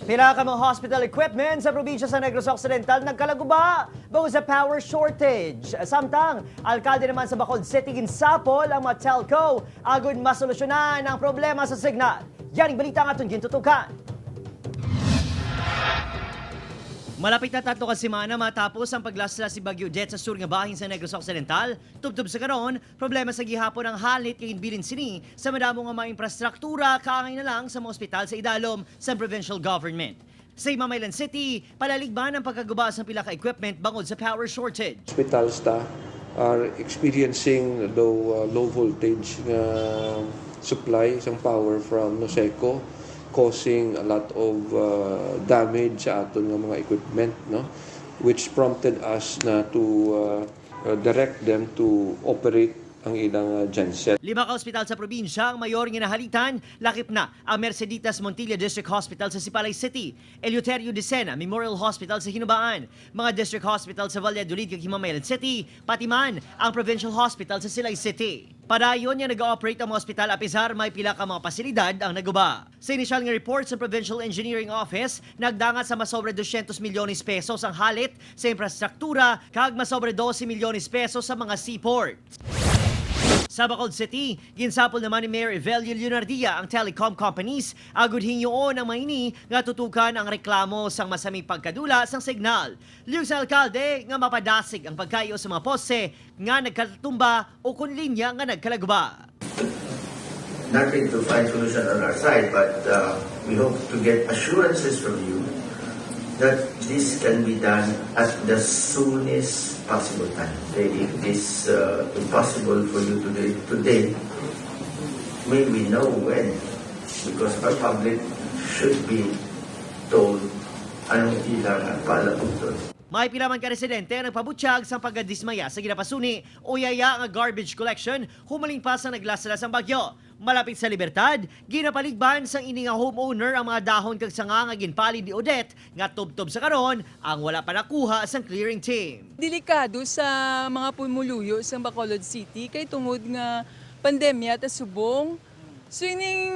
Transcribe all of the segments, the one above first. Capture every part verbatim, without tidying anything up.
Pila ka mga hospital equipment sa probinsya sa Negros Occidental nagkalaguba bangod sa power shortage. Samtang, alkalde naman sa Bacolod City ginsapol ang mga telco agud masolusyonan ang problema sa signal. Yan ang balita nga aton gintutukan. Malapit na tatlo ka semana matapos ang paglasla si Bagyo Odette sa sur nga bahin sa Negros Occidental, tubtob sa karon, problema sa gihapon ang halit kay ginbilin sini sa madamo nga mga infrastruktura kaangay na lang sa mga ospital sa idalom sa provincial government. Sa Himamaylan City, palaligban ang pagkaguba sang pila ka equipment bangod sa power shortage. Hospitals ta are experiencing low, uh, low voltage nga supply sang power from NOSECO, causing a lot of, uh, damage sa aton nga mga equipment, no, which prompted us na to, uh, uh, direct them to operate ang ilang, uh, genset. Lima ka ospital sa probinsya ang mayor nga nahalitan, lakip na ang Merceditas Montilla District Hospital sa Sipalay City, Eleuterio Dicena Memorial Hospital sa Hinubaan, mga district hospital sa Valladolid kag Himamaylan City, pati man ang provincial hospital sa Silay City. Padayon nga nag-ooperate ang mga ospital, apisar may pila ka mga pasilidad ang naguba. Sa inisyal nga report sa Provincial Engineering Office, nagdangat sa masobra dosyentos milyones pesos ang halit sa infrastruktura kag masobra dose milyones pesos sa mga seaport. Sa Bacolod City, ginsapol naman ni Mayor Evelio Leonardia ang telecom companies agud hingyoon ang mga ini nga tutukan ang reklamo sang masaming pagkadula sang signal. Lihog sa alkalde nga mapadasig ang pagkayo sa mga poste nga nagkatumba o kon linya nga nagkalaguba. Not trying to find solution on our side, but, uh, we hope to get assurances from you that this can be done at the soonest possible time. Okay, if this, uh, impossible for you to do it today, may we know when, because our public should be told anong ilang palabuton. May pila man ka residente ang nagpabutyag sang pagkadismaya sa ginapasuni o yaya nga garbage collection humaling pa sa naglasla sang bagyo. Malapit sa Libertad, ginapaligban sang ini nga homeowner ang mga dahon kag sanga nga ginpalid ni Odette nga tubtob sa karon ang wala pa nakuha sang clearing team. Delikado sa mga pumuluyo sa Bacolod City kay tungod nga pandemya ta subong. So, ining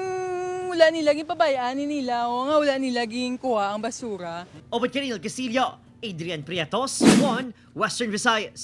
wala nila ginpabay-an ni nila o nga wala nila ginkuha ang basura. Obed Kiringil Castillo, Adrian Prietos, One Western Visayas.